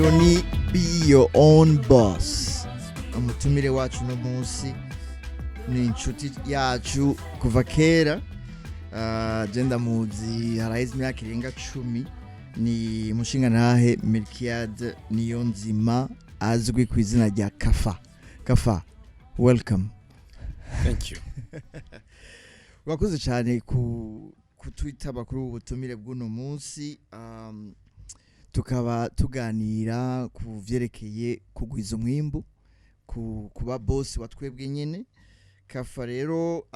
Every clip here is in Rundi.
Ikiganiro ni Be Your Own Boss. Umutumire wacu uno munsi ni inshuti yacu kuva kera. Je ndamuzi haraheze imyaka irenga 10. Ni umushingantahe Melchiade Niyonzima, azwi ku izina rya Kafa. Kafa, welcome. Thank you. Urakoze cyane ku kutwitaba kuri ubu butumire bw'uno munsi, tukaba tuganira ku vyerekeye kugwiza umwimbu, kuba boss wa twebwe nyene. Kafa rero,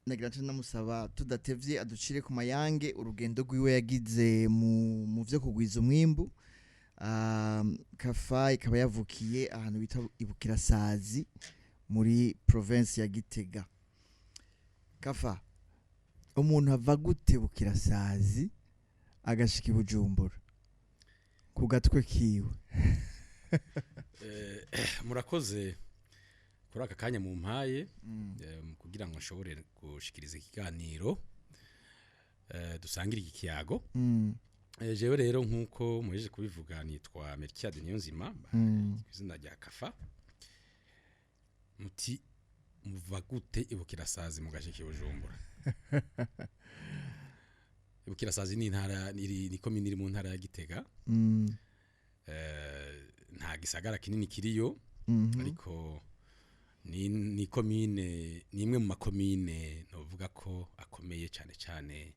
nagira nce ndamusaba tudatevye aducire ku mayange urugendo rwiwe yagize mu vyo kugwiza umwimbu. Kafa ikaba yavukiye ahantu bita Ibukirasazi muri province ya Gitega. Kafa, umuntu ava gute Bukirasazi agashika i Bujumbura ku gatwe kiwe? Murakoze kuri aka kanya mumpaye kugira ngo nshobore gushikiriza ikiganiro, dusangire iki kiyago. Jewe rero, nk'uko muhejeje kubivuga, nitwa Melchiade Niyonzima, ku izina rya Kafa. Muti muva gute Ibukirasazi mugashika i Bujumbura? Ibukirasazi ni intara, ni komine iri mu ntara ya Gitega. Nta gisagara kinini kiriyo, ariko ni komine, ni imwe mu makomine novuga ko akomeye cyane cyane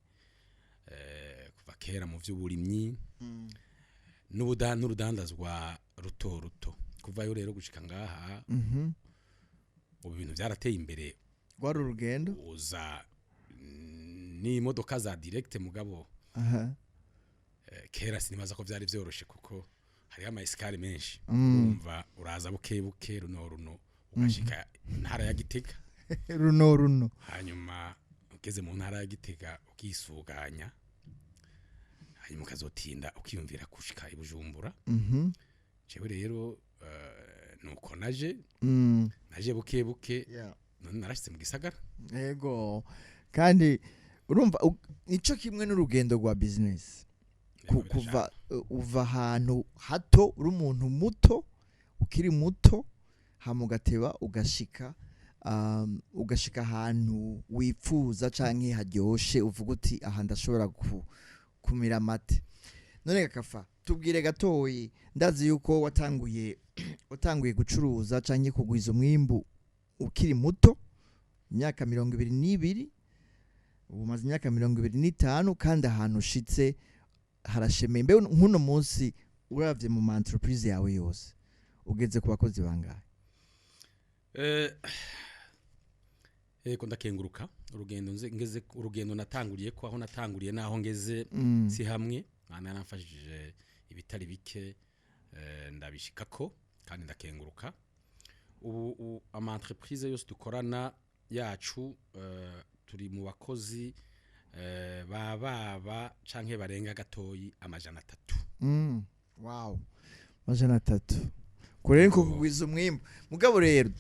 kuva kera mu vy'uburimyi n'urudandazwa ruto ruto. Kuvayo rero gushika ngaha, ubu ibintu vyarateye imbere. Rwari urugendo. Uza n'imodoka za direct, mugabo kera sinibaza ko vyari vyoroshe, kuko hariho ama escales menshi. Urumva uraza buke buke, runo runo, ugashika intara ya Gitega. Runo runo. Hanyuma ugeze mu ntara ya Gitega ukisuganya, hanyuma ukazotinda ukiyumvira gushika i Bujumbura. Jewe rero nuko naje, naje buke buke, none narashitse mu gisagara. Yego, kandi urumva nico kimwe n'urugendo rwa business. Kuva uva ahantu hato, uri umuntu muto, ukiri muto, hama ugateba ugashika ahantu wipfuza canke haryoshe, uvuga uti: "Aha ndashobora kumira amate." None Kafa, tubwire gatoyi. Ndazi yuko watanguye gucuruza canke kugwiza umwimbu ukiri muto, imyaka 22. Ubu umaze imyaka 25, kandi ahantu ushitse harashemeye. Mbe nk'uno munsi uravye mu ma entreprise yawe yose, ugeze ku bakozi bangahe? Ego, ndakenguruka. Urugendo ngeze, urugendo natanguriye ko, aho natanguriye naho ngeze si hamwe. Mwana yaramfashije ibitari bike, ndabishikako kandi ndakenguruka. Ubu ama entreprise yose dukorana yacu, turi mu bakozi baba canke barenga gatoyi 300. Wow, 300! Kure niko kugwiza umwimbu. Mugabo rero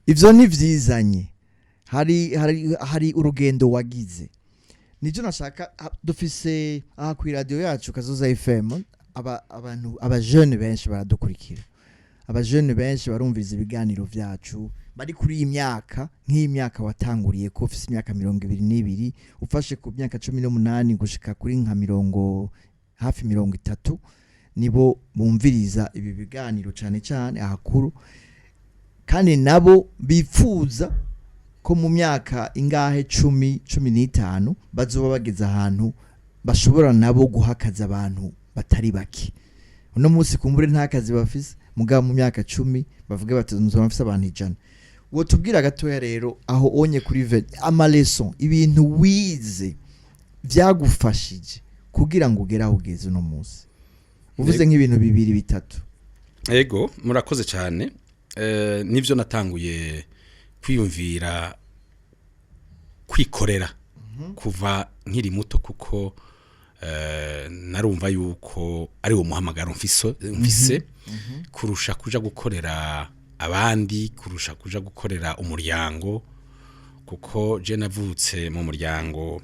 ivyo ntivyizanye, hari urugendo wagize. Nivyo nashaka. Dufise aha ku radio yacu Kazoza FM abantu, abajene benshi baradukurikira, abajene benshi barumviriza ibiganiro vyacu, bari kuri iyi myaka, nk'iyi myaka watanguriye ko ufise imyaka 22, ufashe ku myaka 18 gushika kuri nka mirongo, hafi 30, nibo bumviriza ibi biganiro cyane cyane ahakuru, kandi nabo bipfuza ko mu myaka ingahe, 10, 15, bazoba bageze ahantu bashobora nabo guhakaza abantu batari bake. Uno munsi kumbure nta kazi bafise, mugabo mu myaka 10 bavuge bati: "Nzoba mfise abantu 100." Wotubwira gatoya rero aho onye kuri ama leçons, ibintu wize byagufashije kugira ngo ugere aho ugeze uno munsi, uvuze nk'ibintu bibiri, bitatu? Ego, murakoze cyane. Nivyo natanguye kwiyumvira kwikorera kuva nkiri muto, kuko narumva yuko ari wo muhamagaro mfise kurusha kuja gukorera abandi, kurusha kuja gukorera umuryango, kuko je navutse mu muryango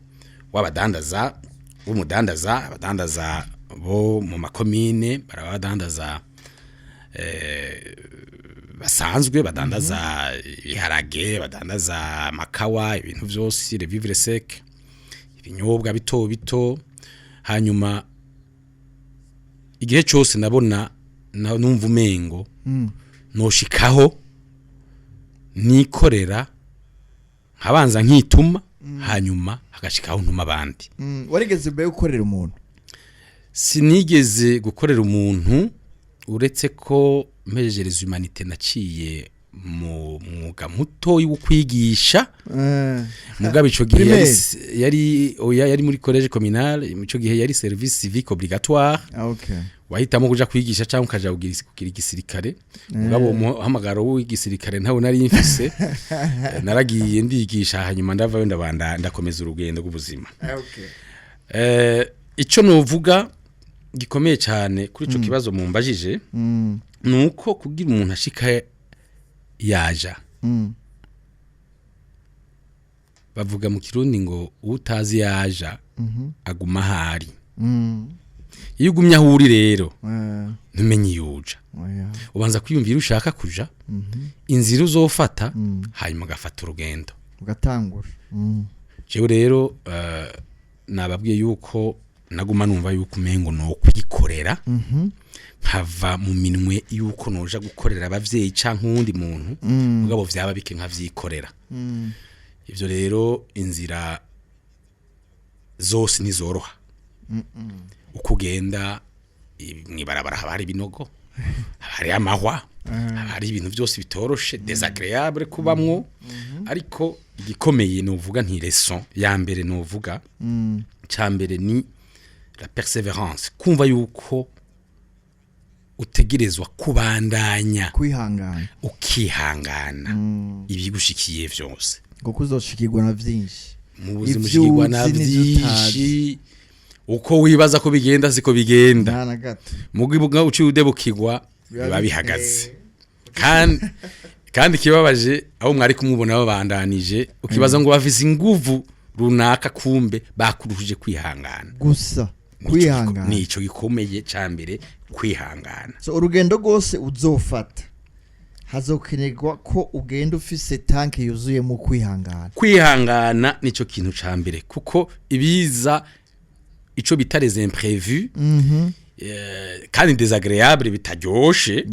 w'abadandaza, w'umudandaza, abadandaza. Bo mu makomine baraba badandaza basanzwe badandaza ibiharage, badandaza amakawa, ibintu byose, les vivres secs, ibinyobwa bito bito. Hanyuma igihe cyose nabona numva umengo noshikaho nikorera, nkabanza nkituma, hanyuma hagashikaho ntuma abandi. Warigeze mbere gukorera umuntu? Sinigeze gukorera umuntu, uretse ko mpejeje les humanités naciye mu mwuga muto wo kwigisha. Mugabo ico gihe yari Primaire? Yari, oya, yari muri collège communal. Ico gihe yari service civique obligatoire. Wahitamo kuja kwigisha cyangwa ukaja kugira igisirikare. Mugabo uwo muhamagaro w'igisirikare ntawo nari mfise. Naragiye ndigisha, hanyuma ndavayo, ndabanda ndakomeza urugendo rw'ubuzima. Ico novuga gikomeye cyane kuri ico kibazo mumbajije nuko kugira umuntu ashika yaja, bavuga mu Kirundi ngo utazi yaja aguma ahari. Iyo ugumye aho uri rero, ntumenye iyo uja. Oya. Ubanza kwiyumvira ushaka kuja, inzira uzofata, hanyuma ugafata urugendo. Ugatangura. Jewe rero nababwiye yuko naguma numva yuko umengo no kwikorera, nkava mu minwe yuko noja gukorera abavyeyi canke uwundi muntu, mugabo vyaba bike nkavyikorera. Ivyo rero, inzira zose ntizoroha. Uko ugenda mw'ibarabara haba hari ibinogo, haba hari amahwa, haba hari ibintu byose bitoroshe, désagréable kubamwo. Ariko igikomeye nuvuga nti leçon ya mbere nuvuga, ca mbere ni la persévérance, kumva yuko utegerezwa kubandanya. Kwihangana. Ukihangana ibigushikiye vyose. Kuko uzoshikirwa na vyinshi. Mu buzima Ivyo ushikirwa na uzi n'ivyo utazi. vyinshi. Uko wibaza ko bigenda siko bigenda. Nta na gato. Mugibuga uciye udebukirwa, biba bihagaze. Kandi kibabaje aho mwari kumubona babandanije, ukibaza ngo bafise inguvu runaka, kumbe bakuruhije kwihangana. Gusa kwihangana. Nico gikomeye ca mbere, kwihangana. So urugendo rwose uzofata hazokenerwa ko ugenda ufise tanke yuzuyemo kwihangana. Kwihangana nico kintu ca mbere, kuko ibiza, ico bita les imprévus, kandi désagréable, bitaryoshe,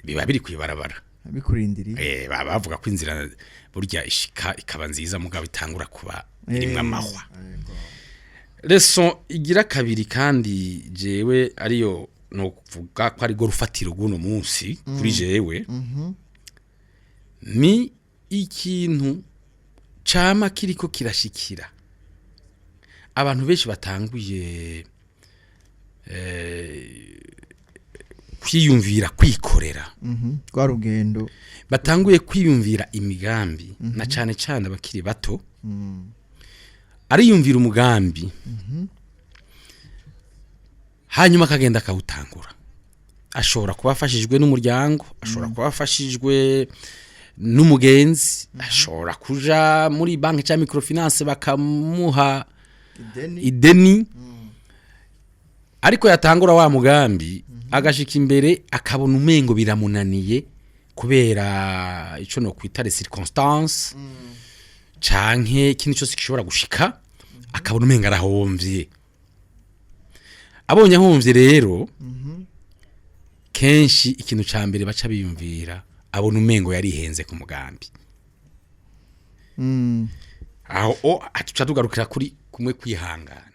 biba biri kwibarabara. Bikurindiriye. Baba bavuga ko inzira burya ishika ikaba nziza, mugabo itangura kuba irimwo amahwa. Leçon igira kabiri, kandi jewe ariyo no kuvuga ko ari go rufatiro rw'uno munsi kuri jewe, ni ikintu cama kiriko kirashikira abantu benshi batanguye kwiyumvira kwikorera, Rwa rugendo. batanguye kwiyumvira imigambi, na cane cane abakiri bato. Ariyumvira umugambi, hanyuma akagenda akawutangura. Ashobora kuba afashijwe n'umuryango, ashobora kuba afashijwe n'umugenzi, ashobora kuja muri banki cyangwa microfinance bakamuha ideni. Ideni. Ariko yatangura wa mugambi, agashika imbere akabona umengo biramunaniye kubera ico no kwita les circonstances canke ikindi cyose gishobora gushika, akabona umengo arahomvye. Abonye ahomvye rero, kenshi ikintu ca mbere baca biyumvira, abona umengo yarihenze ku mugambi. Aho o tuca tugarukira kuri kumwe kwihangana.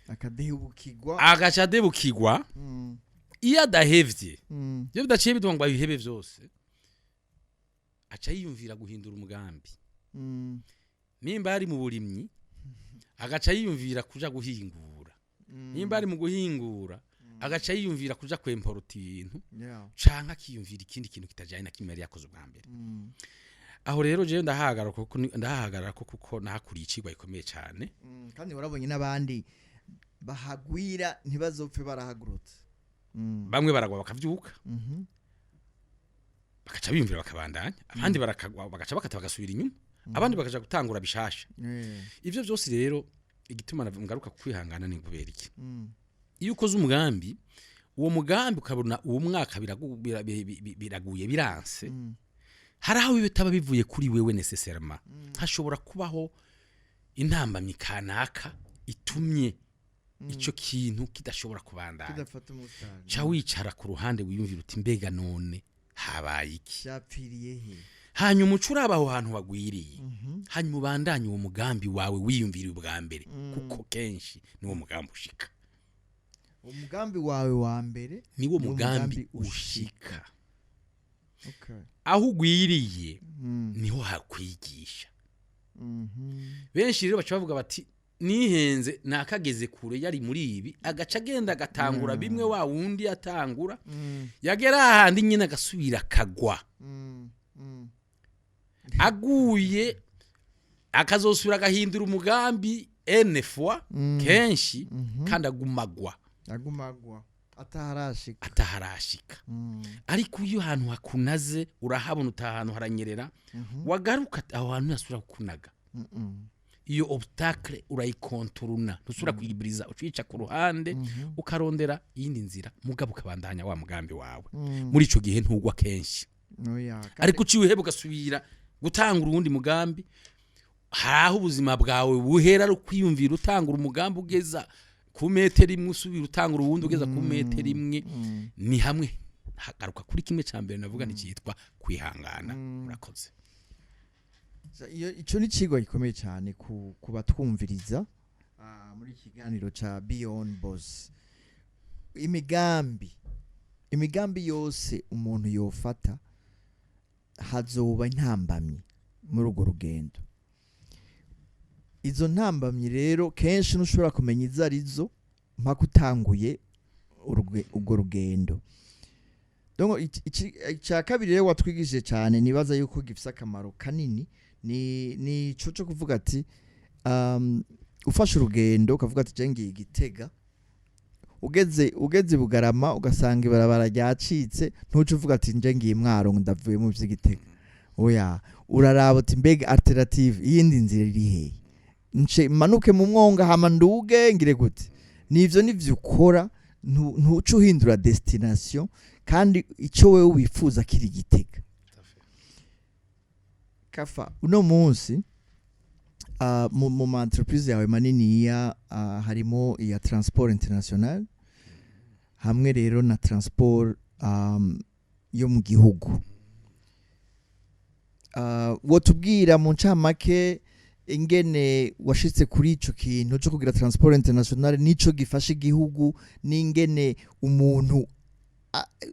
Akadehubukirwa. Agaca adebukirwa. Iyo adahevye, iyo bidaciye biduha ngo abihebe vyose, aca yiyumvira guhindura umugambi. Nimba ari mu burimyi, agaca yiyumvira kuja guhingura. Nimba ari mu guhingura, agaca yiyumvira kuja kwemporuta ibintu, canke akiyumvira ikindi kintu kitajanye na kimwe yari yakoze ubwa mbere. Aho rero jewe ndahagarara kuko ndahagarara ko kuko nahakuriye icigwa gikomeye cane. Kandi warabonye n'abandi bahagwira ntibazopfe barahagurutse. Bamwe baragwa bakavyuka, bakaca biyumvira bakabandanya, abandi barakagwa bagaca bakata bagasubira inyuma, abandi bakaja gutangura bishasha. Ivyo vyose rero Igituma ngaruka kwihangana ni kubera iki? Iyo ukoze umugambi, uwo mugambi ukabona uwo mwaka biraguye, biranse, hari aho bitaba bivuye kuri wewe nécessairement. Hashobora kubaho intambamyi kanaka itumye ico kintu kidashobora kubandanya. Kidafata umutari. Ca wicara ku ruhande, wiyumvira uti: "Mbega none habaye iki?" Vyapfiriye he? Hanyuma uca uraba aho hantu wagwiriye, hanyuma ubandanye uwo mugambi wawe wiyumviriye ubwa mbere, kuko kenshi niwo mugambi ushika. Umugambi wawe wa mbere. Niwo niwo mugambi mugambi ushika. Okay. Aho ugwiriye niho hakwigisha. Benshi rero baca bavuga bati: "Nihenze, nakageze kure, yari muri ibi." Agaca agenda agatangura bimwe wa wundi yatangura, yagera ahandi nyine agasubira akagwa. Aguye akazosubira agahindura umugambi une fois, kenshi, kandi agumagwa. Agumagwa ataharashika. Ataharashika. Ariko iyo ahantu hakunaze, urahabona utaha ahantu haranyerera, wagaruka aho hantu ntasubira kukunaga. Iyo obstacle urayikontoruna, ntusubira kuyibiriza, ucica ku ruhande, ukarondera iyindi nzira, mugabo ukabandanya wa mugambi wawe. Muri ico gihe ntugwa kenshi. Oya, kandi- Ariko uciye uheba ugasubira gutangura uwundi mugambi, hari aho ubuzima bwawe buhera ari ukwiyumvira utangura umugambi ugeza ku metero imwe, usubira utangura uwundi ugeza ku metero imwe. Ni hamwe hagaruka kuri kimwe cya mbere navuga, nticyitwa kwihangana. Murakoze. Iyo ico ni cigwa gikomeye cyane ku batwumviriza muri iki kiganiro ca Beyond Boss. Imigambi yose umuntu yofata, hazoba intambamyi muri urwo rugendo. Izo ntambamyi rero kenshi ntushobora kumenya izo arizo mpaka utanguye urwo rugendo. Donc icya kabiri rero watwigishije cyane, nibaza yuko gifise akamaro kanini, ni ico cyo kuvuga ati ufashe urugendo ukavuga ati: "Je ngiye Gitega," ugeze Bugarama ugasanga ibarabara ryacitse, ntuce uvuga ati: "Nje ngiye Mwaro, ngo ndavuye mu vy'Igitega." Oya, uraraba uti: "Mbega alternative, iyindi nzira iri hehe? Nce manuke mu mwonga, hama nduge, ngire gute?" Nivyo nivyo ukora, ntuce uhindura destination kandi icyo wewe wifuza kiri Gitega. Kafa, uno munsi mu ma entreprise yawe maniniya harimo iya transport international hamwe rero na transport yo mu gihugu. Wotubwira mu ncamake ingene washitse kuri ico kintu cyo kugira transport international, nico gifasha igihugu, n'ingene umuntu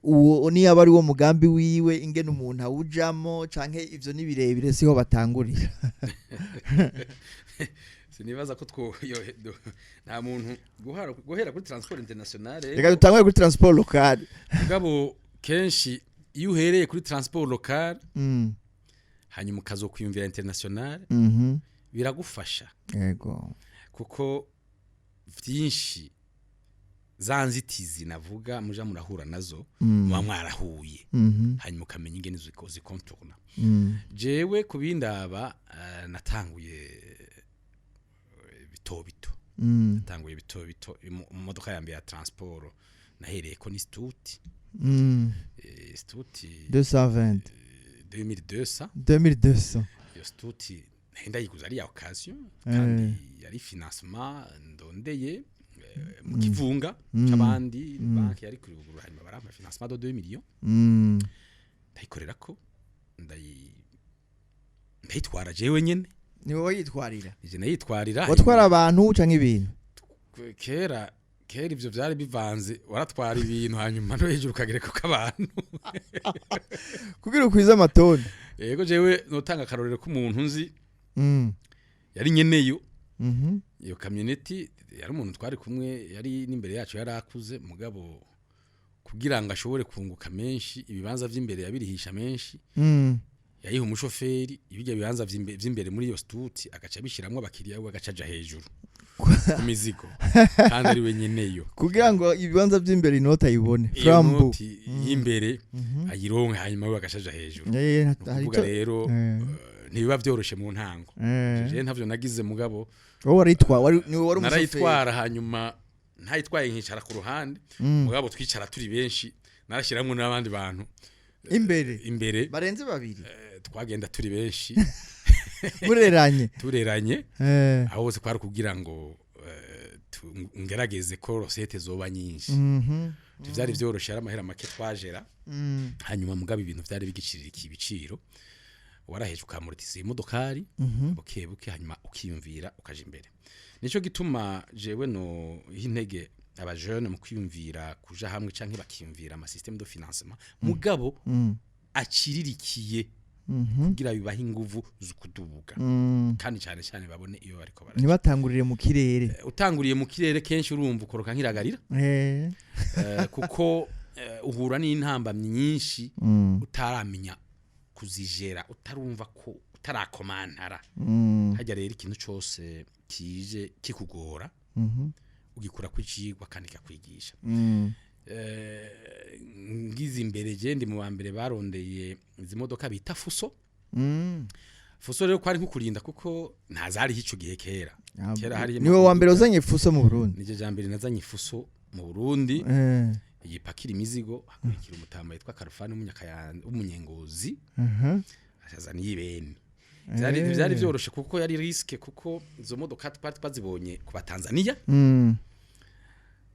uwo niyo ari wo mugambi wiwe, ingene umuntu awujamo, canke ivyo ni birebire, siho batangurira? Sinibaza ko two nta muntu guhera kuri transport international. Reka dutangure kuri transport local. Mugabo kenshi iyo uhereye kuri transport local, hanyuma ukazokwiyumvira international, biragufasha, kuko vyinshi za nzitizi navuga muja murahura nazo, muba mwarahuye, hanyuma ukamenya ingene zikontorna. Jewe kubindaba, natanguye bito bito. Natanguye bito bito. Mu modoka ya mbere ya transport nahereye ko ni Stutz. Stutz 220. 2200. 2200. Iyo Stutz nari ndayiguze ari ya occasion, kandi yari financement ndondeye mu kivunga c'abandi. Banki yari kuruguru, hanyuma barampa financement de 2 millions. Ndayikorera ko ndayitwara jewe nyene. Ni wowe yitwarira? Nije nayitwarira. Watwara abantu canke ibintu? Kera kera ivyo vyari bivanze, waratwara ibintu, hanyuma no hejuru ukagereka k'abantu. Kugira ukwize amatoni. Yego, jewe notanga akarorero k'umuntu nzi yari nyeneyo iyo kamyoneti. Yari umuntu twari kumwe, yari n'imbere yacu, yari akuze, mugabo kugira ngo ashobore kunguka menshi, ibibanza vy'imbere yabirihisha menshi. Yayiha umushoferi ibijya bibanza vy'imbere muri iyo Stutz, agaca abishiramwo abakiriya, we agaca aja hejuru ku mizigo, kandi ari we nyeneyo. Kugira ngo ibibanza vy'imbere inoti ayibone. Iyo Frambu. noti y'imbere ayironke, hanyuma we agaca aja hejuru. Hari Ni ukuvuga ico rero Ntibiba vyoroshe mu ntango. Je ntavyo nagize, mugabo Wowe waritwa, wari niwe wari umushoferi? Narayitwara, hanyuma ntayitwaye nkicara ku ruhande, mugabo twicara turi benshi, narashiramwo n'abandi bantu imbere. Imbere. Barenze babiri? Twagenda turi benshi. Mureranye? Tureranye. Aho hose kwari kugira ngo ngerageze ko recettes zoba nyinshi. Vyari vyoroshe, ari amahera make twajera. Hanyuma mugabo ibintu vyari bigicirira ibiciro, waraheje ukamortiza imodokari buke buke, hanyuma ukiyumvira ukaja imbere. Nico gituma jewe no intege abajene mu kwiyumvira kuja hamwe canke bakiyumvira ama système de financement, mugabo aciririkiye, kugira bibahe inguvu zo kudubuga, kandi cyane cyane babone iyo bariko baraja. Ntibatangurire mu kirere. Utanguriye mu kirere kenshi urumva ukoroka nk'iragarira, kuko uhura n'intambamyi nyinshi utaramenya kuzijera, utarumva ko utarakomantara. Hajya rero ikintu cyose kije kikugora, ugikura ku icigwa kandi kakwigisha. Ngize imbere, je ndi mu wa mbere barondeye izi modoka bita Fuso. Fuso rero kwari nko kurinda, kuko ntazariho ico gihe kera. Kera hari Niwe wa mbere uzanye Fuso mu Burundi? Nije ja mbere nazanye Fuso mu Burundi yipakira imizigo. Hakurikira umutama yitwa Karufani w'umunyengozi, azana iyibeni. Byari vyoroshe kuko yari risque, kuko izo modoka twari twazibonye ku batanzania.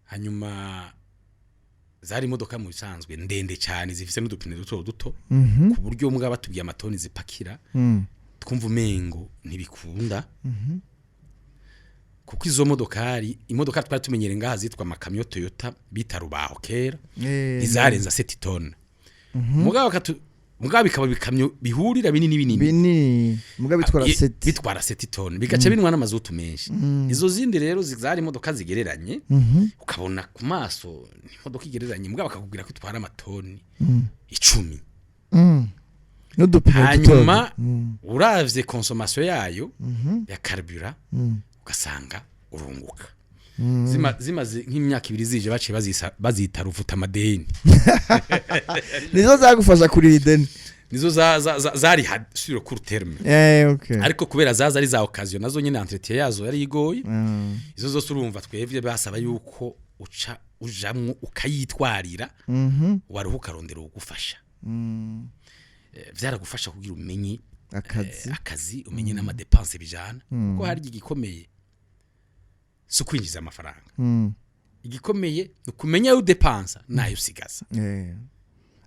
Hanyuma zari imodoka mu bisanzwe ndende cyane, zifise n'udupine duto duto, ku buryo mbwa batubwiye amatoni zipakira, twumva umengo ntibikunda, kuko izo modokari, imodoka twari tumenyereye ngaha zitwa amakamyo Toyota bita rubaho kera, ntizarenza 7 tonnes. Mugabo bikaba ibikamyo bihurira binini binini. Binini, mugabo bitwara 7. Bitwara 7 tonnes, bigaca binwa n'amazutu menshi. Izo zindi rero zari imodoka zigereranye, ukabona ku maso ni imodoka igereranye, mugabo bakakubwira ko itwara amatoni 10. N'udupine duto. Hanyuma uravye consommation yayo ya carburant, ugasanga urunguka. Zimaze nk'imyaka 2 zije, baciye bazita ruvuta amadeni. Nizo zagufasha kurira ideni? Nizo zari sur le court terme. Okay. Ariko kubera zaza ari za occasion, nazo nyine entretien yazo yari igoye. Izo zose urumva twebwe basaba yuko uca ujamwo ukayitwarira, waruhuka ukarondera ugufasha. Vyaragufasha kugira umenye akazi. Akazi, umenye n'ama dépenses bijana, kuko hari igikomeye si ukwinjiza amafaranga, igikomeye ni ukumenya ayo udepansa n'ayo usigaza. Muri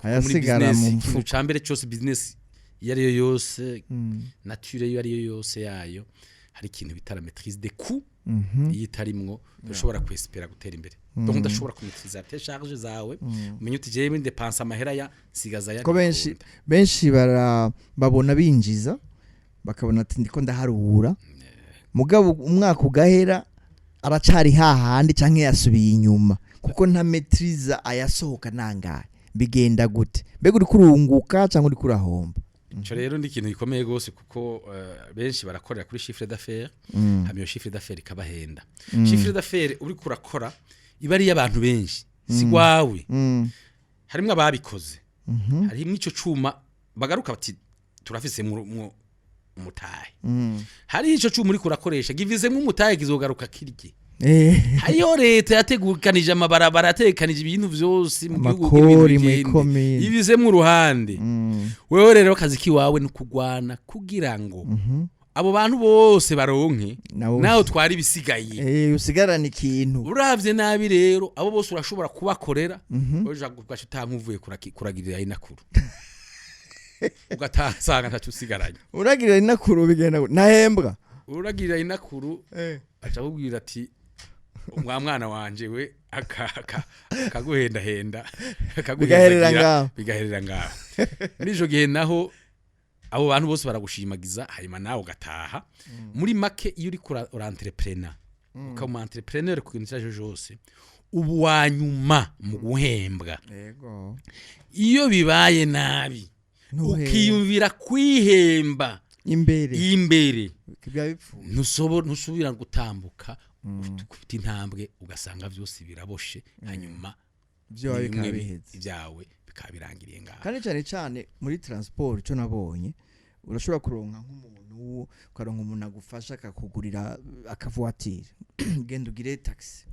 Ayasigara business, mu ikintu mufuko. ca mbere cyose, business iyo ariyo yose, nature iyo ariyo yose yayo, hari ikintu bita la maîtrise des coûts. Iyo itarimwo, ntushobora kwespera gutera imbere. Donc udashobora kumaîtriza tes charges zawe, umenye uti jewe ndepansa amahera ya nsigaza ya Ko benshi ntibikunda. Benshi bara babona binjiza, bakabona ati ndiko ndaharura, mugabo umwaka ugahera aracari hahandi canke yasubiye inyuma, kuko nta maîtriza ayasohoka nangahe, bigenda gute, mbega uriko urunguka canke uriko urahomba. Ico rero ni ikintu gikomeye gose, kuko benshi barakorera kuri chiffre d'affaires, hama iyo chiffre d'affaires ikabahenda. Chiffre d'affaires uriko urakora iba ari iy'abantu benshi, si gwawe. Harimwo ababikoze, harimwo ico cuma bagaruka bati turafise mu umutahe. Hariho ico cuma uriko urakoresha givizemwo umutahe, kizogaruka kirye. Hariho leta yategukanije amabarabara, yategekanije ibintu vyose mu gihugu kugira ibintu Amakori bigende. mw'ikomine. Ibizemwo uruhande. Wewe rero akazi kiwawe ni ukugwana kugira ngo abo bantu bose baronke, nawe utwara ibisigaye. Usigarana ikintu. Uravye nabi rero, abo bose urashobora kubakorera, uja ugaca utaha nk'uvuye kuragirira inakuru, ugatasanga ntacyo usigaranye. Uragirira inakuru bigenda gute? Ntahembwa? Uragirira inakuru, aca akubwira ati mwa mwana wanje we, akaguhendahenda. Bigaherera Akaguhendagira, ngaho. Bigaherera ngaho. Muri ico gihe naho abo bantu bose baragushimagiza, hanyuma nawe ugataha. Muri make, iyo uriko ura entreprena, ukaba umu entrepreneur ku kintu icyo ari cyo cyose, ubu wa nyuma mu guhembwa. Iyo bibaye nabi, Ntuhembwe. ukiyumvira kwihemba imbere, imbere, biba bipfuye. Ntusubira gutambuka, ufite intambwe ugasanga byose biraboshe, hanyuma byawe bimwe bikaba biheze. Ibyawe bikaba birangiriye ngaho. Kandi cyane cyane muri transport, icyo nabonye Urashobora kuronka nk'umuntu, ukaronka umuntu agufasha, akakugurira akavoiture, genda ugire taxi,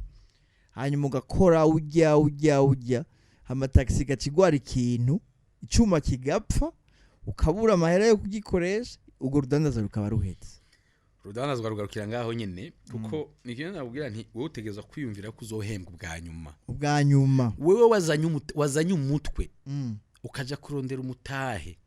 hanyuma ugakora, ujya ujya ujya, hama taxi igacigwara ikintu, icuma kigapfa, ukabura amahera yo kugikoresha, urwo rudandaza rukaba ruhetse. Urudandazwa rugarukira ngaho nyene, kuko ni ikintu nakubwira nti wowe utegerezwa kwiyumvira ko uzohembwa ubwa nyuma. Ubwa nyuma. Wewe wazanye umutwe, ukaja kurondera umutahe,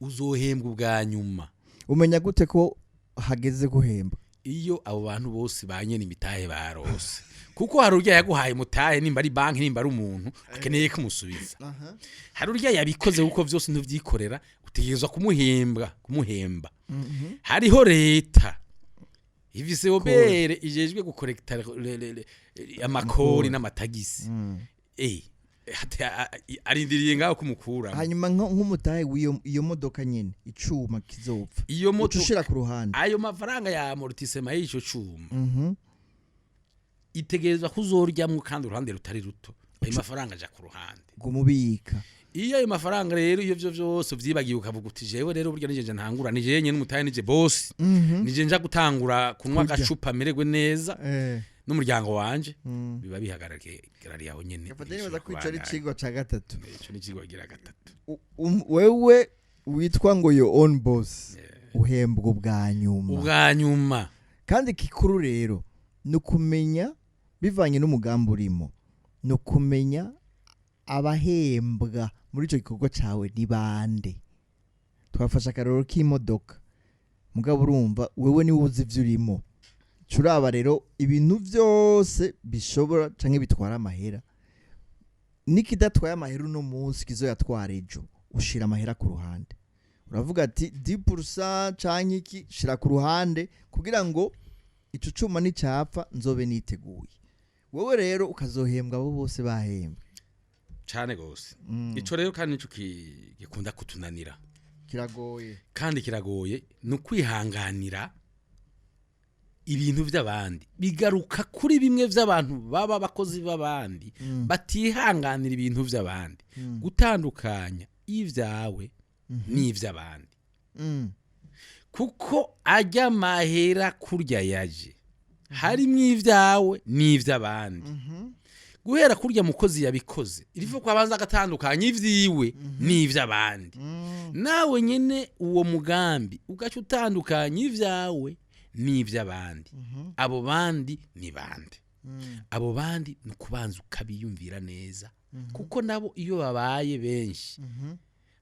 uzohembwa ubwa nyuma. Umenya gute ko hageze guhemba? Iyo abo bantu bose ba nyene imitahe barose, kuko hari urya yaguhaye umutahe, nimba ari banki, nimba ari umuntu akeneye kumusubiza, hari urya yabikoze, kuko vyose ntuvyikorera, utegerezwa kumuhembwa, kumuhemba. Hariho leta ifise OBR ijejwe gukorekta amakori n'amatagisi. Arindiriye ngaho kumukura. Hanyuma nk'umutahe w'iyo iyo modoka nyene, icuma kizopfa, iyo uca moto ushira ku ruhande. Ayo mafaranga ya amortissement y'ico cuma itegerezwa kuzoryamwo, kandi uruhande rutari ruto, ayo mafaranga aja ku ruhande. Gumubika. Iyo ayo mafaranga rero, iyo vyo vyose uvyibagiye, ukavuga uti jewe rero burya nije ntangura, nije nyene umutahe, nije boss, nije nja gutangura kunywa Kurya. agacupa mererwe neza n'umuryango wanje, biba bihagarariye aho nyene. Gafata nibaza ko ico ari icigwa ca gatatu. Ico ni icigwa gira gatatu. Wewe witwa ngo your own boss, uhembwa ubwa nyuma. Ubwa nyuma. Kandi ikikuru rero ni ukumenya, bivanye n'umugambi urimo, ni ukumenya abahembwa muri icyo gikorwa cyawe ni bande. Twafashe akarorero k'imodoka, mugabo urumva wewe niwe uzi ibyo urimo. Curaba rero ibintu byose bishobora canke bitwara amahera, n'ikidatwaye amahera uno munsi kizoyatwara ejo, ushira amahera ku ruhande. Uravuga ati 10% canke iki, shira ku ruhande kugira ngo ico cuma nicapfa nzobe niteguye. Wowe rero ukazohembwa abo bose bahembwe. Cane gose. Ico rero kandi nico gikunda kutunanira. Kiragoye. Kandi kiragoye, ni ukwihanganira ibintu by'abandi. Bigaruka kuri bimwe by'abantu baba abakozi b'abandi, batihanganira ibintu by'abandi, gutandukanya ibyawe n'iby'abandi, kuko ajya amahera kurya yaje harimo ibyawe n'iby'abandi. Guhera kurya mukozi yabikoze, irivo ko abanza agatandukanya ibyiwe n'iby'abandi. Nawe nyine uwo mugambi ugaca utandukanya ibyawe n'iby'abandi. Abo bandi ni bande? Abo bandi ni ukubanza ukabiyumvira neza, kuko nabo iyo babaye benshi,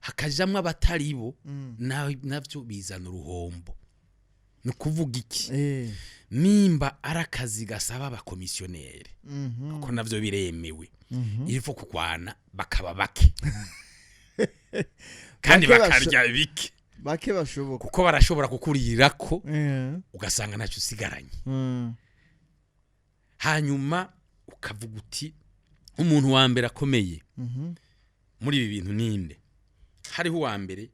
hakajamwo abatari bo, navyo bizana uruhombo. Ni ukuvuga iki? Nimba ari akazi gasaba abakomisiyoneri, kuko navyo biremewe, il faut kugwana bakaba bake kandi Bake. bakarya bike. Bake bashoboka. Kuko barashobora kukurirako, ugasanga ntacyo usigaranye. Hanyuma ukavuga uti umuntu wa mbere akomeye muri ibi bintu ninde? Hariho uwa mbere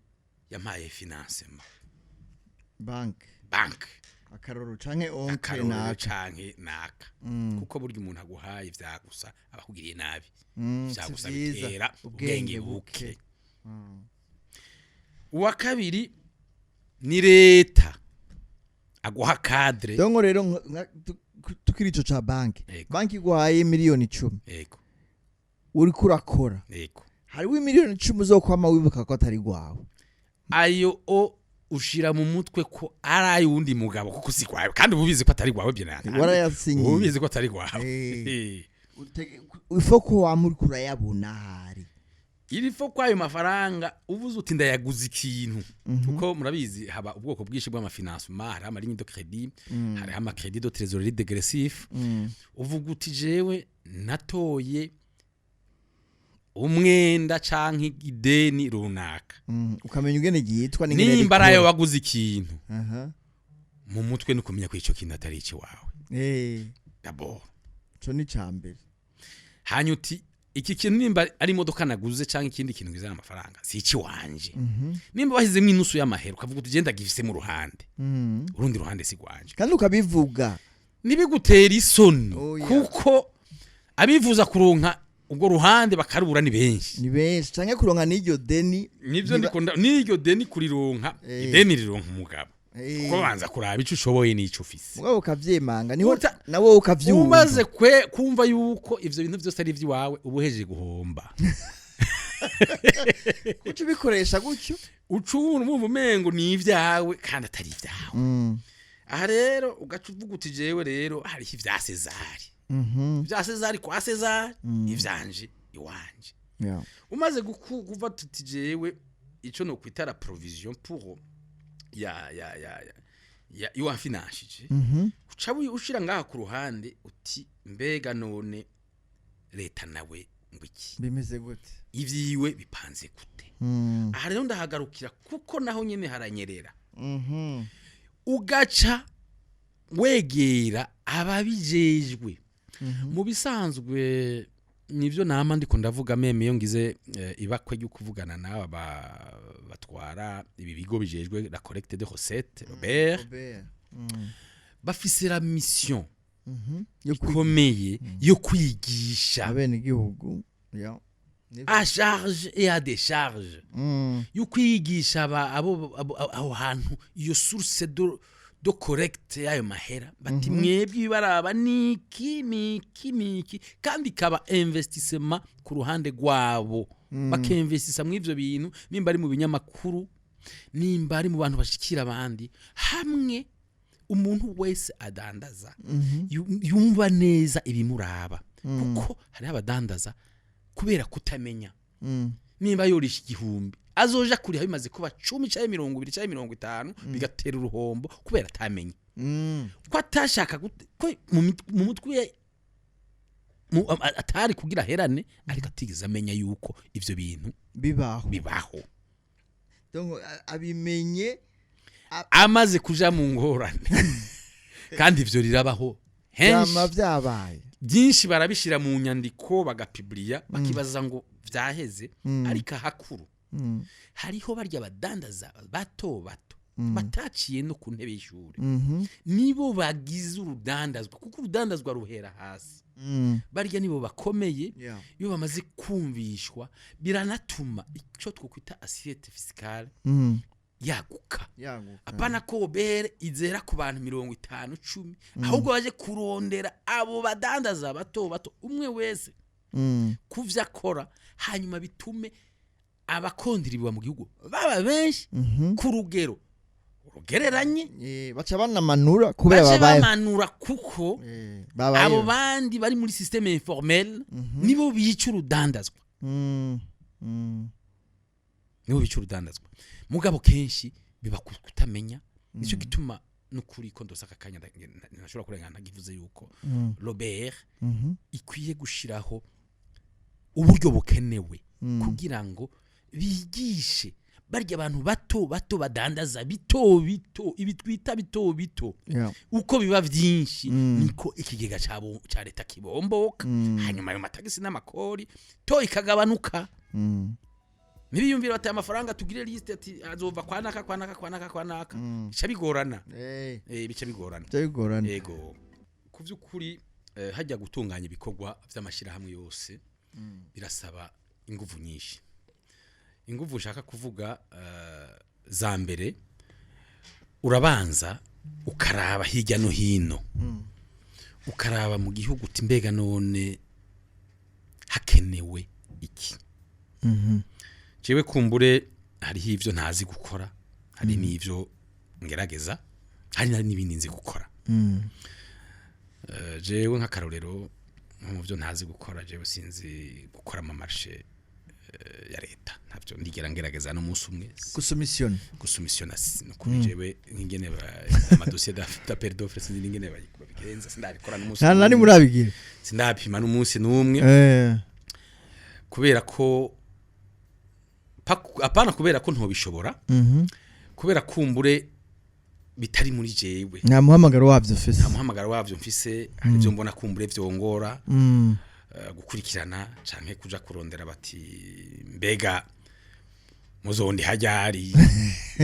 yampaye financement, banki. Banki. Akarorero, canke onke. Akarorero. Naka. Canke naka. Kuko burya umuntu aguhaye vyagusa aba akugiriye nabi. Si Vyagusa vyiza. bitera ubwenge ubwenge buke. buke. Uwa kabiri ni leta, aguha cadre. Donc rero tukiri ico ca banki, banki iguhaye miliyoni 10, uriko urakora, hariho imiliyoni 10 uzokwama wibuka ko atari gwawe. Ayo o ushira mu mutwe ko ari ay'uwundi mugabo, kuko si kwawe, kandi uba ubizi ko atari gwawe byo. Warayasinyiye. Uba ubizi ko atari gwawe. Il faut ko wama uriko urayabona ahari. Il faut ko ayo mafaranga uvuze uti ndayaguze ikintu, kuko murabizi haba ubwoko bwinshi bw'amafinancement: hariho amalignes de crédit, hariho amacrédit de trésorerie dégressif. Uvuga uti jewe natoye umwenda canke ideni runaka. Ukamenya ingene ryitwa n'ingene nimba ari ayo rikora. waguze ikintu, mu mutwe ni ukumenya ko ico kintu atari ikiwawe d'abord. Ico ni ica mbere. Hanyuma uti iki kintu, nimba ari imodoka naguze canke ikindi kintu kizana amafaranga, si ikiwanje. Nimba washyizemo inusu y'amahera, ukavuga uti genda gifise mu ruhande, urundi ruhande si rwanje. Kandi ukabivuga. Ntibigutera isoni, Oya. kuko abifuza kuronka Ubwo ruhande bakarubura ni benshi. Ni benshi, canke kuronka n'iryo deni. Nivyo, ndikunda n'iryo deni kurironka. Ideni rironka umugabo, kuko banza kuraba ico ushoboye n'ico ufise. Mugabo ukavyemanga niho nawe ukavyumva. Umaze kumva yuko ivyo bintu vyose ari ivy'iwawe, uba uhejeje guhomba. Uca ubikoresha gutyo. Ucubura umva umengo ni ivyawe kandi atari ivyawe. Aha rero ugaca uvuga uti: "Jewe rero hariho ivya Sezari, ivya Sezari kwa Sezari, ivyanje iwanje." Umaze kuva tuti: "Jewe ico no kwita la provision pour ya iwamfinanshije," uca ushira ngaha ku ruhande uti: "Mbega none leta nawe ngo iki?" Bimeze gute? Ivyiwe bipanze gute? Aha rero ndahagarukira kuko naho nyene haranyerera. Ugaca wegera ababijejwe. Mu bisanzwe nivyo nama ndiko ndavuga, même iyo ngize ibakwe ryo kuvugana n'aba batwara ibi bigo bijejwe la collecte de recettes, Robert. Robert. Bafise la mission Yo ikomeye yo kwigisha abenegihugu. Yeah. Nivyo. À charge et à décharge, yo kwigisha abo aho hantu iyo source de collecte y'ayo mahera, bati: "Mwebwe ibibaraba niki, niki, niki," kandi ikaba investissement ku ruhande rwabo, bakinvestisa mu ivyo bintu, nimba ari mu binyamakuru, nimba ari mu bantu bashikira abandi, hamwe umuntu wese adandaza yumva neza ibimuraba, kuko hariho abadandaza kubera kutamenya, nimba yorisha 1000, azoja kuriha bimaze kuba 10 canke 20 canke 50, bigatera uruhombo kubera atamenye, ko atashaka ko mu mutwe atari kugira aherane, ariko atigeze amenya yuko ivyo bintu bibaho. Bibaho. Donc abimenye amaze kuja mu ngorane, kandi ivyo rirabaho henshi. Vyama vyabaye. Byinshi barabishira mu nyandiko, bagapibliya, bakibaza ngo vyaheze, ariko ahakuru hariho barya badandaza bato bato bataciye no ku ntebe y'ishuri, nibo bagize urudandazwa, kuko urudandazwa ruhera hasi. Barya nibo bakomeye. Iyo bamaze kumvishwa, biranatuma icyo twokwita assiette fiscale yaguka. Yaguka. Apana ko OBR izera ku bantu 50, 10, ahubwo baje kurondera abo badandaza bato bato, umwe wese kuvyo akora, hanyuma bitume abakondiriwa mu gihugu baba benshi ku rugero rugereranye. Baca banamanura kubera bace babaye bamanura kuko babaye abo bandi bari muri système informel nibo bica urudandazwa. Nibo bica urudandazwa, mugabo kenshi biba kutamenya. Nicyo gituma n'ukuri ko ndose aka kanya ntashobora kurengana ntagivuze yuko Robert ikwiye gushiraho uburyo bukenewe kugira ngo bigishe barya abantu bato bato badandaza bito bito, ibi twita bito bito. Uko biba byinshi, niko ikigega ca leta kibomboka, hanyuma ayo matagisi n'amakori to ikagabanuka. Ntibiyumvire bati: "Amafaranga tugire liste," ati: "Azova kwa naka, kwa naka, kwa naka, kwa naka." Bica bigorana. Bica bigorana. Bica bigorana. Yego, ku by'ukuri hajya gutunganya ibikorwa by'amashyirahamwe yose birasaba inguvu nyinshi. Inguvu ushaka kuvuga, za mbere urabanza ukaraba hirya no hino, ukaraba mu gihugu uti: "Mbega none hakenewe iki?" Jewe kumbure hariho ivyo ntazi gukora, hari n'ivyo ngerageza, hari n'ibindi nzi gukora. Jewe nk'akarorero, nko mu byo ntazi gukora, jewe sinzi gukora ama marchés ya leta, ntabyo ndigera ngerageza n'umunsi umwe. Gusumisiona. Gusumisiona nukuri jewe nk'ingene amadosiye d'appel d'offre, sinzi n'ingene babigenza, sindabikora n'umunsi nta nari n'umwe. Murabigira. Sindapima n'umunsi n'umwe, kubera ko apana kubera ko ntobishobora, kubera kumbure bitari muri jewe. Nta muhamagaro wabyo ufise. Nta muhamagaro wavyo mfise. Hari ibyo mbona kumbure vyongora gukurikirana canke kuja kurondera bati: "Mbega Muzondi hajyari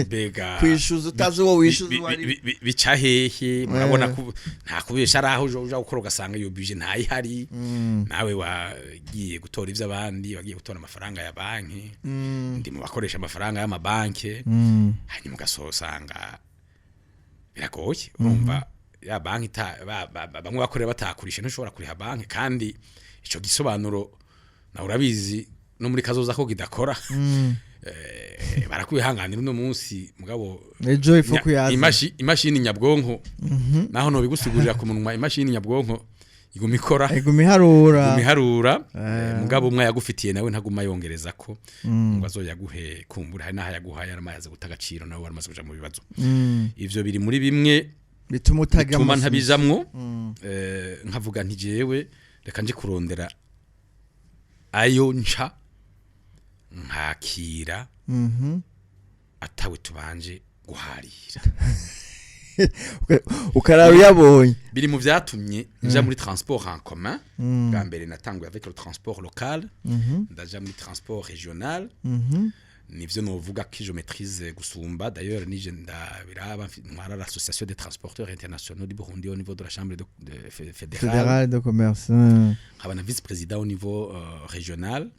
mbega? Kwishuza utazi uwo wishuza uwo ari. Bica hehe? Murabona ko nta kubesha, ari aho uja gukora ugasanga iyo budget ntayihari. Nawe wagiye gutora ivy'abandi, wagiye gutora amafaranga ya banki. Ndi mu bakoresha amafaranga y'amabanki. Hanyuma ugasosanga biragoye, urumva ya banki bamwe bakorera batakurisha, ntushobora kuriha banki. Kandi ico gisobanuro nawe urabizi no muri kazoza ko kidakora. Barakwihanganira uno munsi, mugabo ejo ifu kuyaza. Imashini nyabwonko, naho nobigusigurira ku munwa, imashini nyabwonko iguma ikora. Iguma iharura. Iguma iharura. Mugabo umwe yagufitiye nawe ntaguma yongereza ko ngo azoyaguhe. Kumbura hari n'aho yaguhaye yaramaze guta agaciro, nawe waramaze kuja mu bibazo. Ivyo biri muri bimwe bituma utaga bituma amaso. Ntabijamwo. Nkavuga nti jewe reka nje kurondera ayo nca nkakira atawe tubanje guharira. Ukarara uyabonye. Biri mu vyatumye nja muri transport en commun. Bwa mbere natanguye avec le transport local, ndaja muri transport régional. Nivyo novuga que je maîtrise gusumba. D'ailleurs nije ndabiraba, ntwara l'association des transporteurs internationaux du Burundi au niveau de la chambre de fédérale. Fédéral de commerce. Nkaba na vice président au niveau régional.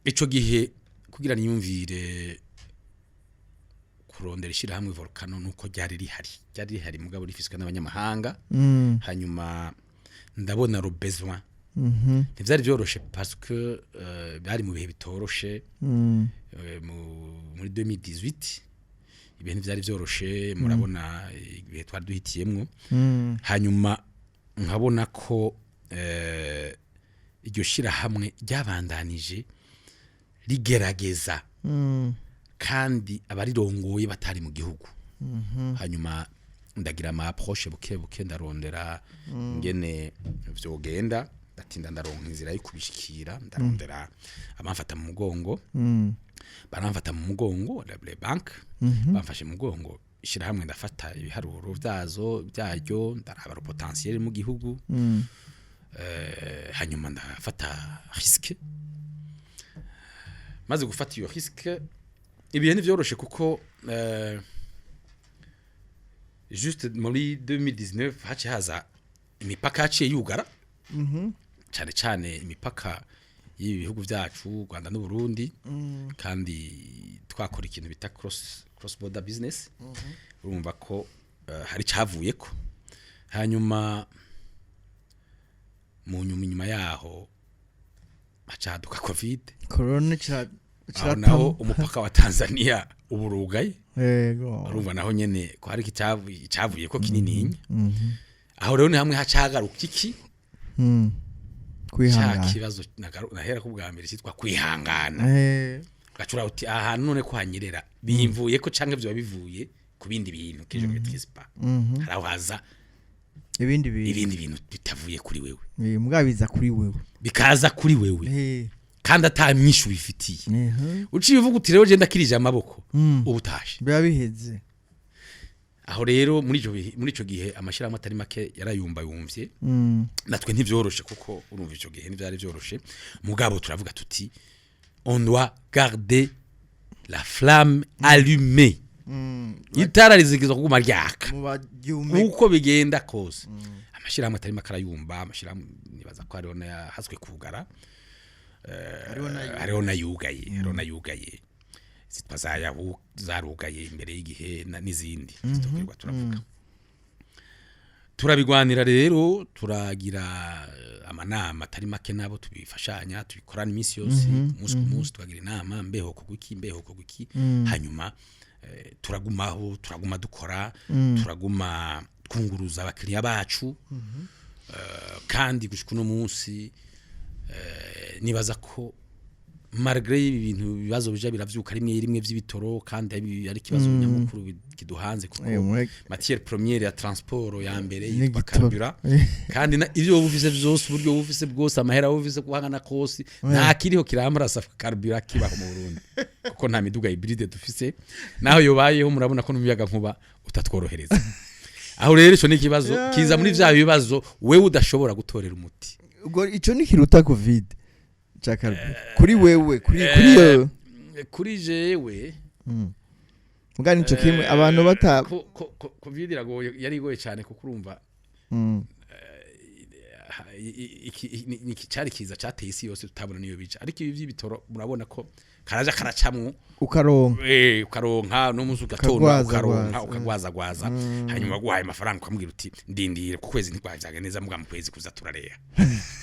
Ico gihe kugira niyumvire kurondera ishirahamwe Volcano, nuko ryari rihari mugabo rifiswe n'abanyamahanga. Hanyuma ndabona le besoin. Ntivyari vyoroshe parce que bari mu bihe bitoroshe. Muri 2018 ibintu vyari vyoroshe, murabona ibihe twari duhitiyemwo. Hanyuma nkabona ko iryo shirahamwe ryabandanije rigerageza kandi abarirongoye batari mu gihugu. Hanyuma ndagira ama approche buke buke, ndarondera ingene vyogenda, ndatinda ndaronka inzira yo kubishikira, ndarondera abamfata mu mugongo. Baramfata mu mugongo, les banques bamfashe mu mugongo ishirahamwe, ndafata ibiharuro vyazo byaryo, ndaraba le potentiel mu gihugu. Hanyuma ndafata risque. Maze gufata iyo risque, ibihe ntivyoroshe kuko juste muri 2019 haciye haza imipaka yaciye yugara, cyane cyane imipaka y'ibi bihugu byacu, Rwanda n'u Burundi. Kandi twakora ikintu bita cross border business. Urumva ko hari cavuyeko. Hanyuma mu nyuma, inyuma yaho hacaduka Covid. Corona. Aho naho umupaka wa Tanzania uburugaye. Urumva naho nyene ko hari icavuye ko kinininya. Aho rero ni hamwe hacagaruka iki ca Kwihangana. kibazo nahera ko bwa mbere cyitwa kwihangana. Gacura uti aha none ko hanyerera bimvuye ko canke vyoba bivuye ku bindi bintu que je maîtrise pas. Hari aho haza ibindi bintu, ibindi bintu bitavuye kuri wewe. Mugabo biza kuri wewe. Bikaza kuri wewe kandi ata myishu bifitiye. Uciye uvuga uti rero je ndakirije amaboko, ubu utashe. Biba biheze. Aho rero muri ico gihe amashirahamwe atari make yarayumba yumvye. Natwe ntivyoroshe kuko urumva ico gihe ntivyari vyoroshe, mugabo turavuga tuti on doit garder la flamme allumée. Itara rizigizwa kuguma ryaka mu baryume. Uko bigenda kose amashirahamwe atari make arayumba. Amashirahamwe nibaza ko hariho n'ayahaswe kugara. Hariho n'ayugaye. Hariho n'ayugaye zitwa za Yahu zarugaye imbere y'igihe n'izindi zitokirwa. Turavuga, turabigwanira rero, turagira amanama atari make nabo tubifashanya, tubikorana iminsi yose, umunsi ku munsi tukagira inama: mbeho kuguki, mbeho kuguki. Hanyuma turagumaho, turaguma dukora, turaguma twunguruza abakiriya bacu. Kandi gushika uno munsi nibaza ko malgré ibi bintu, ibibazo bija biravyuka rimwe rimwe vy'ibitoro, kandi ari ikibazo nyamukuru kiduhanze kuko matière première ya transport ya mbere yitwa n'igitoro. carburant. Kandi ivyo woba ufise vyose, uburyo woba ufise bwose, amahera woba ufise guhangana kose, nta kiriho kiramurasa carburant kibaho mu Burundi, kuko nta miduga hybride dufise. Naho yobayeho, murabona ko n'umuyaga nkuba utatworohereza. Aho rero ico ni ikibazo kiza muri vya bibazo wewe udashobora gutorera umuti. Ubwo ico ni kiruta Covid. Ca carburant kuri wewe, kuri iyo? Kuri jewe, Muga nico kimwe abantu bata Covid iragoye, yari igoye cyane, kuko urumva iki cari kiza cateye isi yose, tutabona niyo bija. Ariko ibi vy'ibitoro murabona ko karaja karacamwo, ukaronka. Ukaronka n'umunsi ugatonda, Ukagwaza, ukaronka, gwaza. Ukagwazagwaza, hanyuma guhaye amafaranga ukamubwira uti: "Ndindire, ku kwezi ntigwavyaga neza, muga mu kwezi kuza turareha."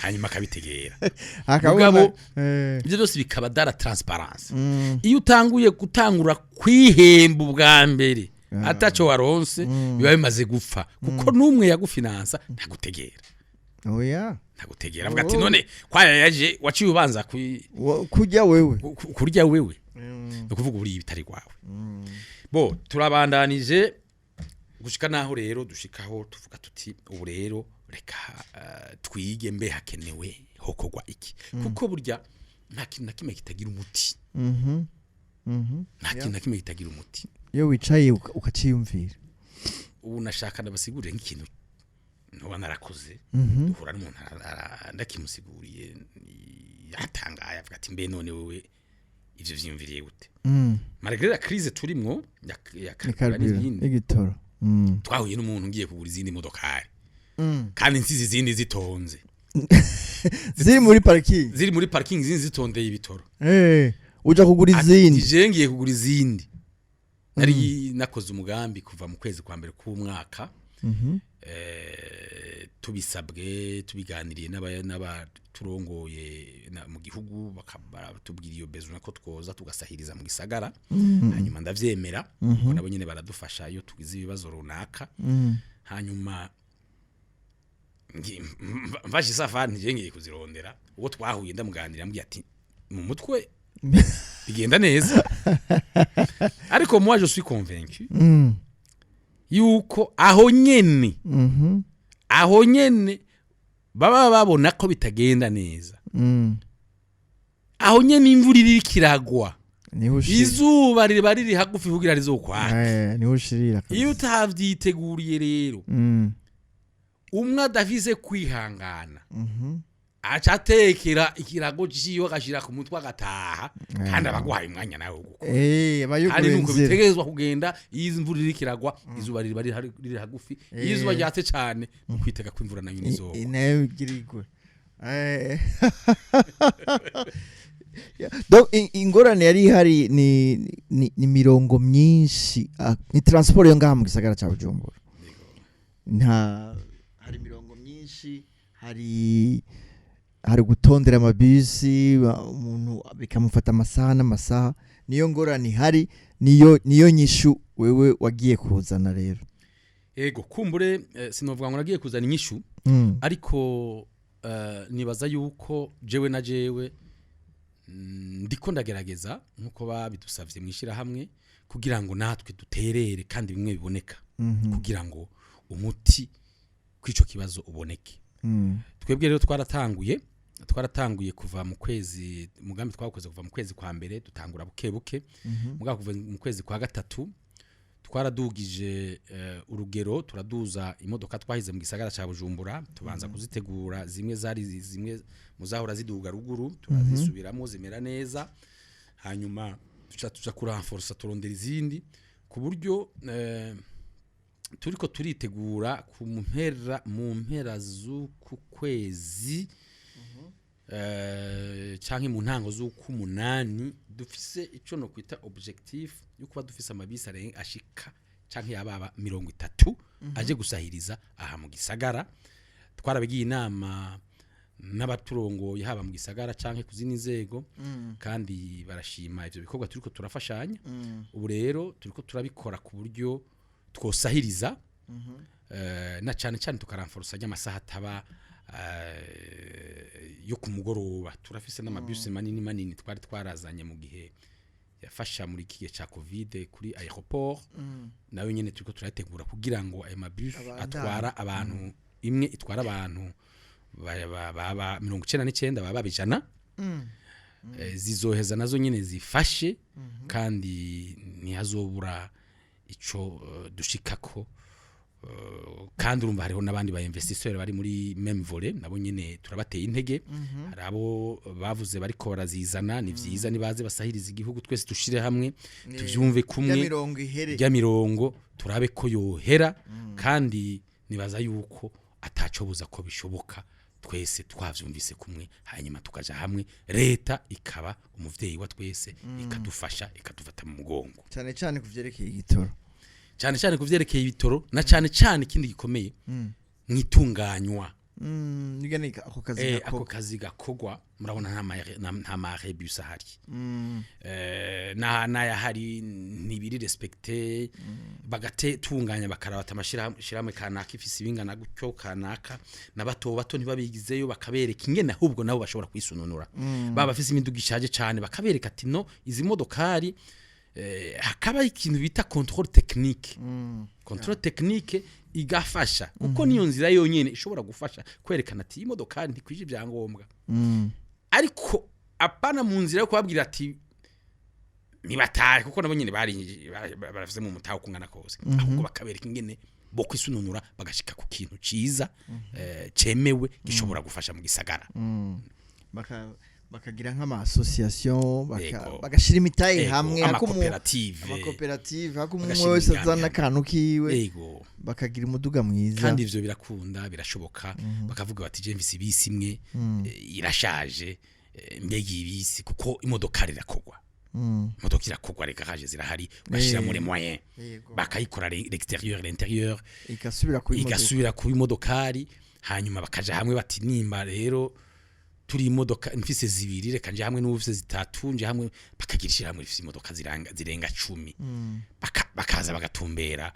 Hanyuma akabitegera. Akabona. Mugabo, ivyo byose bikaba dans la transparence. Iyo utanguye gutangura kwihemba ubwa mbere ataco waronse, biba bimaze gupfa, kuko n'umwe yagufinansa ntagutegera. Oya. Ntagutegera, avuga ati: "None kwaya yaje waciye ubanza kurya wewe." Kurya wewe, ni ukuvuga uriye ibitari rwawe. Bo turabandanije gushika naho rero dushikaho tuvuga tuti: "Ubu rero reka twige mbe hakenewe hokorwa iki?" Kuko burya nta kintu na kimwe kitagira umuti. Nta kintu na kimwe kitagira umuti. Iyo wicaye ukaciyumvira. Ubu nashaka ndabasigurire nk'ikintu ntuba narakoze. Duhura n'umuntu, ndakimusiguriye, yatangaye, avuga ati: "Mbe none wewe ivyo vyiyumviriye gute?" Malgré la crise turimwo ya ni carburant carburant n'ibindi, y'igitoro. Twahuye n'umuntu ngiye kugura izindi modokari kandi nsize izindi zitonze. Ziri muri parking. Ziri muri parking, izindi zitondeye ibitoro. Uja kugura Ati, izindi. "Je ngiye kugura izindi, nari nakoze umugambi kuva mu kwezi kwa mbere k'umwaka, tubisabwe, tubiganiriye n'abaturongoye mu gihugu, baratubwira iyo besoin ko twoza tugasahiriza mu gisagara. Hanyuma ndavyemera, kuko nabo nyene baradufasha iyo tugize ibibazo runaka. Hanyuma mfashe isafari, nje ngiye kuzirondera." Uwo twahuye ndamuganira, ambwiye ati: "Mu mutwe bigenda neza." Ariko moi je suis convaincu yuko aho nyene, aho nyene baba babona ko bitagenda neza, aho nyene imvura iriko iragwa, niho ushira. Izuba riba riri hagufi kugira rizokwaka. Niho ushirira kabisa. Iyo utavyiteguriye rero, umwe adafise kwihangana, aca atekera ikirago ciwe, agashira ku mutwe, agataha, kandi abaguhaye umwanya nawe wo gukora. Aba Kandi yuguruye nuko inzira. bitegerezwa kugenda. Iyo imvura iriko iragwa, izuba riba riri hagufi. Iyo izuba ryatse cane, ni ukwitega ko imvura nayo nizogwa. Nayo igira igwe. Donc ingorane yari ihari ni mirongo myinshi, ni transport yo ngaha mu gisagara ca Bujumbura. Nta hari imirongo myinshi, hari gutondera amabisi, umuntu bikamufata amasaha n'amasaha. Niyo ngorane ihari, niyo nyishu wewe wagiye kuzana rero. Ego, kumbure sinovuga ngo nagiye kuzana inyishu, ariko nibaza yuko jewe na jewe ndiko ndagerageza nkuko babidusavye mwishirahamwe, kugira ngo natwe duterere kandi bimwe biboneka, kugira ngo umuti kw'ico kibazo uboneke. Twebwe rero twaratanguye kuva mu kwezi, umugambi twawukoze kuva mu kwezi kwa mbere, dutangura buke buke. Mugabo kuva mu kwezi kwa gatatu twaradugije urugero, turaduza imodoka twahize mu gisagara ca Bujumbura, tubanza kuzitegura. Zimwe zari zimwe muzahora ziduga ruguru, turazisubiramo zimera neza. Hanyuma tuca tuja kuranforsa, turondera izindi, ku buryo turiko turitegura ku mpera, mu mpera z'uku kwezi canke mu ntango z'ukumunani, dufise ico no kwita objectif yo kuba dufise amabisi ashika canke yababa 30 aje gusahiriza aha mu gisagara. Twarabigiye inama n'abaturongoye, haba mu gisagara canke ku zindi nzego, kandi barashima ivyo bikorwa turiko turafashanya. Ubu rero turiko turabikora ku buryo twosahiriza, na cane cane tukaranforsa ry'amasaha ataba yo ku mugoroba. Turafise n'amabisi manini manini twari twarazanye mu gihe yafasha muri iki gihe ca Covid kuri aéroport. Nayo nyene turiko turategura kugira ngo ayo mabus Abandanye. atwara abantu, imwe itwara abantu baba 99, baba 100, zizoheza nazo nyene zifashe, kandi ntihazobura ico dushikako. Kandi urumva hariho n'abandi ba investisseurs bari muri même volet, nabo nyene turabateye intege. Hari abo bavuze bariko barazizana. Ni vyiza, nibaze basahiriza igihugu, twese dushire hamwe, tuvyumve kumwe. Ya mirongo ihere. Rya mirongo turabe ko yohera. Kandi nibaza yuko ataco buza ko bishoboka, twese twavyumvise kumwe, hanyuma tukaja hamwe, leta ikaba umuvyeyi wa twese, ikadufasha, ikadufata mu mugongo. Cyane cyane ku vyerekeye igitoro. Cyane cyane ku vyerekeye ibitoro, na cyane cyane ikindi gikomeye mwitunganywa. Nigane ako kazi ako gakorwa. Kazi gakogwa, murabona nta ma rebus ahari. N'ayahari ntibiri respecté. Bagatunganya, bakarabata amashirahamwe kanaka ifise ibingana gutyo kanaka, na bato bato ntibabigizeyo, bakabereka ingene ahubwo nabo bashobora kwisununura. Baba bafise imiduga ishaje cane, bakabereka ati: "No izi modokari." Hakaba ikintu bita contrôle technique. Contrôle technique igafasha, kuko niyo nzira yonyene ishobora gufasha kwerekana ati: "Iyi modokari ntikwije ibyangombwa." Ariko apana mu nzira yo kubabwira ati nibatahe, kuko nabo nyene bari barafise mu mutaho kungana kose, ahubwo bakabereka ingene bo kwisununura, bagashika ku kintu ciza, cemewe, gishobora gufasha mu gisagara. Bakagira nk'ama association, bagashira imitahe hamwe, amakoperative. Amakoperative, hako umwe Bagashira wese imigambi azana hamwe. akantu kiwe, bakagira umuduga mwiza. Kandi ivyo birakunda, birashoboka. Bakavuga bati: "Je mfise ibisi imwe, irashaje, mbega iyi bisi?" Kuko imodokari irakogwa. Imodoka irakogwa, reka haje zirahari, ugashyira muri moyen, bakayikora l'extérieur, l'intérieur, igasubira kuba imodoka. Igasubira kuba imodokari. Hanyuma bakaja hamwe bati: "Nimba rero turi imodoka mfise zibiri, reka nje hamwe n'uwufise zitatu, nje hamwe." Bakagira ishyirahamwe rifise imodoka zirenga 10. Bakaza bagatumbera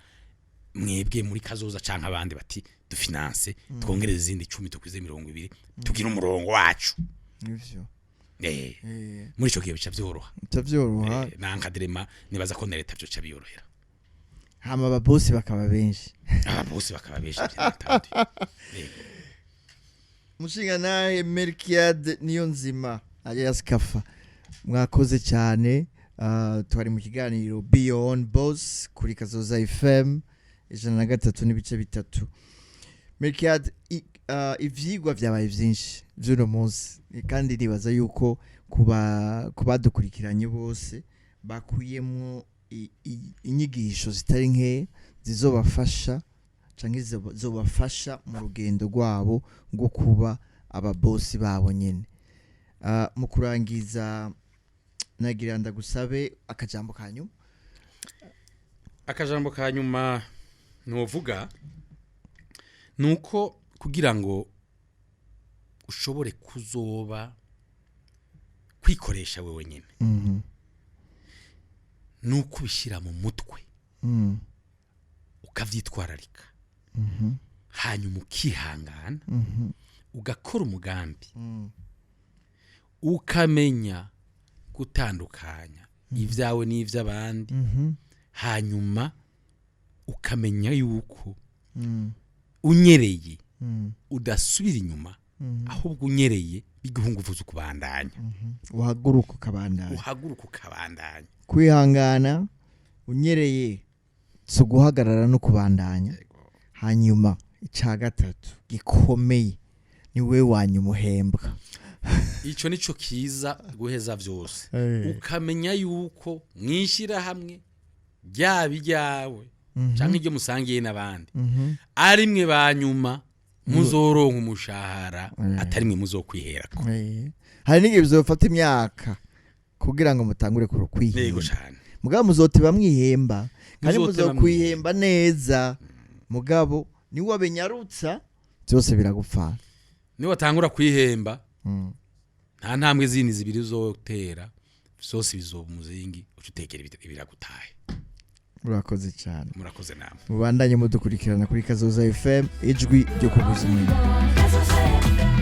mwebwe muri kazoza canke abandi, bati: "Dufinance, twongereze izindi 10, tukwize 20, tugire umurongo wacu." Nivyo. Muri ico gihe bica vyoroha. Bica vyoroha. Na encadrement, nibaza ko na leta vyoca biyorohera. Hama ababosi bakaba benshi. Aba bose bakaba benshi, bien entendu. Yego. Mushinga Melchiade Niyonzima alias Kafa, mwakoze cyane. Twari mu kiganiro Beyond Boss kuri Kazoza FM 103.3. Melchiade, ivyigwa vyabaye vyinshi vy'uno munsi, kandi nibaza yuko kuba kubadukurikiranye bose bakuyemwo inyigisho zitari nke zizobafasha canke zobafasha mu rugendo rwabo rwo kuba ababosi babo nyene. Mu kurangiza, nagira ndagusabe akajambo kanyu. Akajambo ka nyuma novuga nuko kugira ngo ushobore kuzoba kwikoresha wewe nyine, nuko ubishyira mu mutwe, ukavyitwararika, hanyuma ukihangana, ugakora umugambi, ukamenya gutandukanya ibyawe n'iby'abandi, hanyuma ukamenya yuko unyereye udasubira inyuma, ahubwo unyereye biguha ingufu zo kubandanya. Uhaguruka ukabandanya. Uhaguruka ukabandanya. Kwihangana, unyereye si uguhagarara no kubandanya. Hanyuma icya gatatu gikomeye ni we wanyuma uhembwa. Icyo nico kiza guheza vyose. Ukamenya yuko mwishyirahamwe, ryaba iryawe canke iryo musangiye n'abandi, ari mwe ba nyuma muzoronka umushahara, atari mwe muzokwiherako. Hari n'igihe bizofata imyaka kugira ngo mutangure kwihemba. Cane. Mugabo muzoteba mwihemba, kandi Muzoteba. muzokwihemba neza. Mugabo niwe wabinyarutsa byose biragupfana. Niba watangura kwihemba, nta ntambwe zindi zibiri uzotera, vyose bizoba umuzingi, uca utekera ibiragutahe. Urakoze cyane. Murakoze namwe. Mubandanye mudukurikirana kuri Kazoza FM, ijwi ryo kuguza umwimbu. Kazoza.